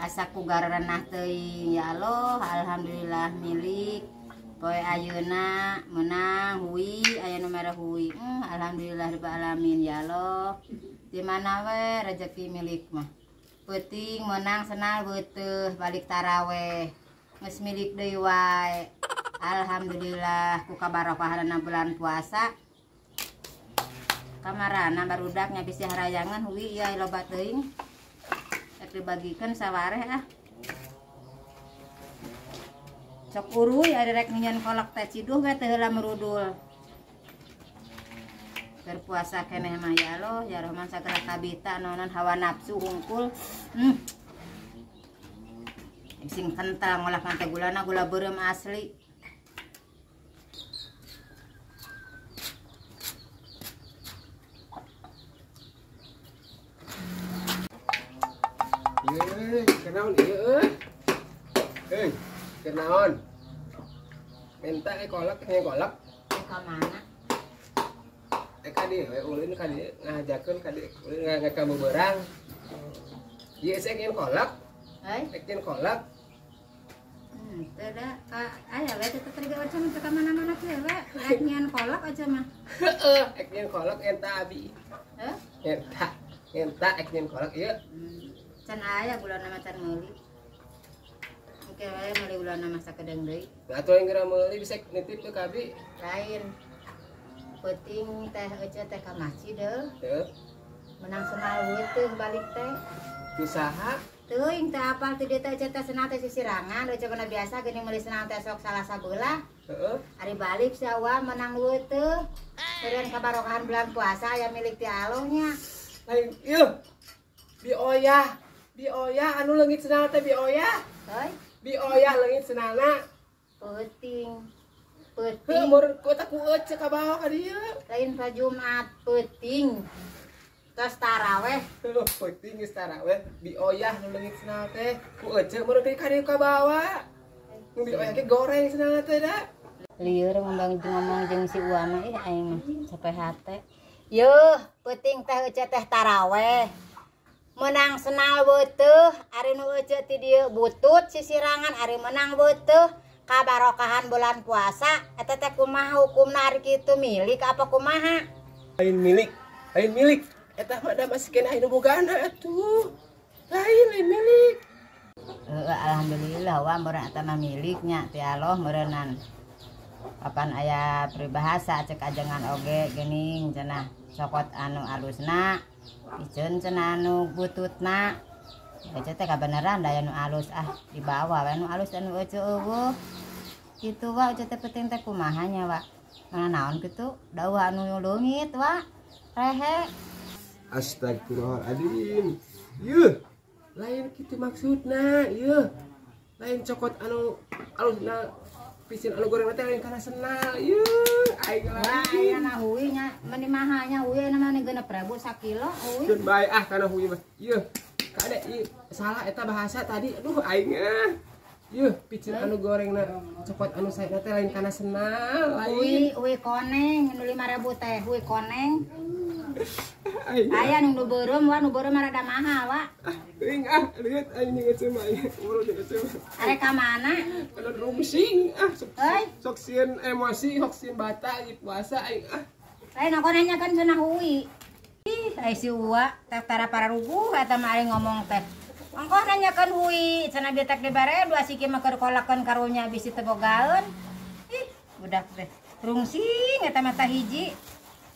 Asa ku garerenah teuing ya Allah, alhamdulillah milik. Poe ayeuna menang hui aya nu mere hui. Alhamdulillah rabbil alamin ya Allah. Di mana we rezeki milik mah. Peuting menang senal beuteuh balik taraweh. Geus milik deui wae. Alhamdulillah ku kabarokahanna bulan puasa. Kamarana barudak nya bisi harayangan hui ieu loba teuing. Rek dibagikan sawareh ah. Sok uruy ari rek nginyeun kolak teh ciduh we teh heula merudul. Berpuasa keneh mah ya Allah ya Rahman sagala kabita nonon hawa nafsu hungkul. Sing kental ngolah teh gulana gula beureum asli. Ye, kenaon ieu euy. Heuy, kenaon? Minta kolak, nya kolak. Ka mana? Ka dieu we ulin ka dieu ngajakeun ka dieu ulin ka beberang. Ieu sek nyen kolak. Heuy, ek nyen kolak. Teu da ka aya we teu teriga aja mah ka mana-mana kieu we. Ek nyen kolak aja mah. Heeh, ek nyen kolak eta abi. Heuh? Eta, eta ek nyen kolak ieu. Can aya gulana mah can meuli. Oke wae meuli gulana mah sakedeung deui. Nah atuh geura meuli bisa nitip teu ka abi. Lain. Peuting teh ece teh ka masjid deuh. Heuh. Menang senal teh balik teh. Usaha teuing teh apal teh dieu teh ece teh senal teh sisirangan ece mah biasa geuning meuli senal teh sok salah sabelah. Heeh. Ari balik sawa menang leuteut. Kemudian kabarokahan bulan puasa aya milik ti Allah nya. Lain ieu. Bioyah. Bioyah anu leungit senal teh bioyah. Heuy. Bioyah leungit senalna. Peuting. Peuting. Heuh meureun ku eta ku ece ka bawa ka dieu. Lain pa Jumat peuting. Tos taraweh. Heuh peuting geus taraweh bioyah nu leungit senal teh ku ece meureun ka dieu ka bawa. Nu bioyah ge goreng senalna teh da. Lieur ngomong jeung si Uwa mah ih aing mah capek hate. Yeuh, peuting teh ece teh taraweh. Menang senal beuteuh ari nu ece ti dieu butut sisirangan ari menang beuteuh kabarokahan bulan puasa eta teh kumaha hukumna ari kitu milik apa kumaha? Lain milik, lain milik. Eta mah da masih keneh anu bogana atuh. Lain lain milik. Heuh alhamdulillah wa meureun eta mah miliknya ti Allah meureunnan. Kapan aya peribahasa cek ajengan oge geuning cenah cokot anu alusna iceun cenah anu bututna. Ece teh kabeneran da anu alus ah dibawa we anu alus anu ece eueuh. Kitu wa ece teh penting teh kumaha nya wa. Mana naon kitu dauh anu leungit wa. Rehe. Astagfirullahaladzim. Yeuh. Lain kitu maksudna yeuh. Lain cokot anu alusna pisin anu goreng teh lain kana senal. Yeuh, aing lain. Wah, aya na hui nya, meni maha nya hui na mah 6.000 sakilo hui. Keun bae ah kana hui mah. Yeuh. Kade ieu salah eta bahasa tadi. Aduh aing ah. Yeuh, picin anu gorengna cokot anu saena teh lain kana senal, lain. Hui, hui koneng nu 5.000 teh, hui koneng. Aya nu beureum wa, nu beureum rada mahal wa. Teuing ah, lihat aing jeung ece mah. Urang jeung ece mah. Arek ka mana? Kana rungsing ah, sok sieun emosi, sok sieun bata ieu puasa aing ah. Lain aku nanya kan cenah hui. Ih, ai si Uwa teh tara pararuguh eta mah ari ngomong teh. Ongkoh nanyakeun hui, cenah bieu teh dibere dua siki mah keur kolakeun karunya bisi teu bogaeun. Ih, budak teh rungsing eta mah tah hiji.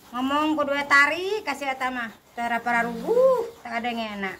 Ngomong kudu we tarik ka si eta mah tara pararuguh teh kadengena.